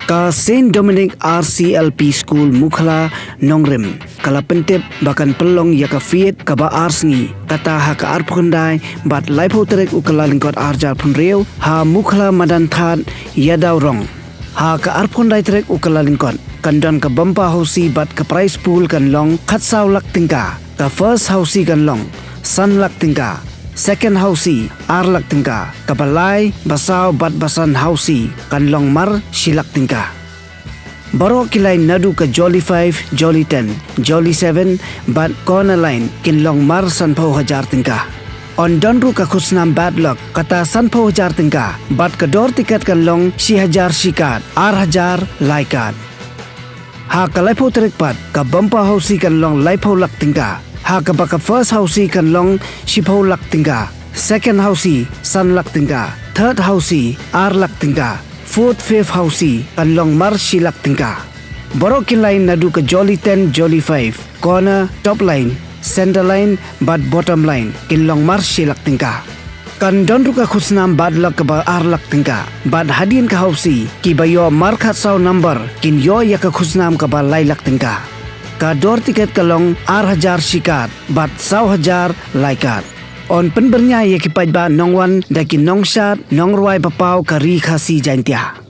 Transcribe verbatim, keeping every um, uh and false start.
Ka Saint Dominic R C L P School Mukhla Nongrim ka la pyntip ba kan pynlong ïa ka Fied kaba ar sngi, kata ha ka arphew khyndai bad laiphew tarik u Kyllalyngkot arhajar phew hynriew ha Mukhla Madan Thad Yadaw Rong. Ha ka arphew khyndai tarik u Kyllalyngkot kan don ka bumper housie bad ka prize pool kan long khatsaw lak tyngka. Ka first housie kan long san lak tyngka, second housie ar lak tyngka, kaba lai, ba saw bad ba san housie kan long mar shi lak tyngka. Baroh ki line naduh ka Jolly five, Jolly ten, Jolly seven bad Corner line kin long mar sanphew hajar tyngka. Yn don ruh ka khusnam bad lok, kata sanphew hajar tyngka, bad ka dor tiket kan long shi hajar shi card, ar hajar lai card. Ha ka laiphew tarik pat ka bumper housie kan long laiphew lak tyngka, ha kaba ka first housie kan long shiphew lak tyngka, second housie san lak tyngka, third housie ar lak tyngka, fourth, fifth housie kan long mar shi lak tyngka. Baroh ki line naduh ka Jolly ten, Jolly five, Corner, Top line, Centre line bad Bottom line kin long mar shi lak tyngka. Kan don ruh ka khusnam bad lok kaba ar lak tyngka, bad hadien ka housie, kiba ïoh mar khatsaw number kin ïoh ïa ka khusnam kaba lai lak tyngka. Ka dor tiket ka long ar hajar shi card bad saw hajar lai card. Yn pynbyrngia ïa ki paidbah nongwan da ki nongshad nongrwai ba paw ka Ri Khasi Jaintia.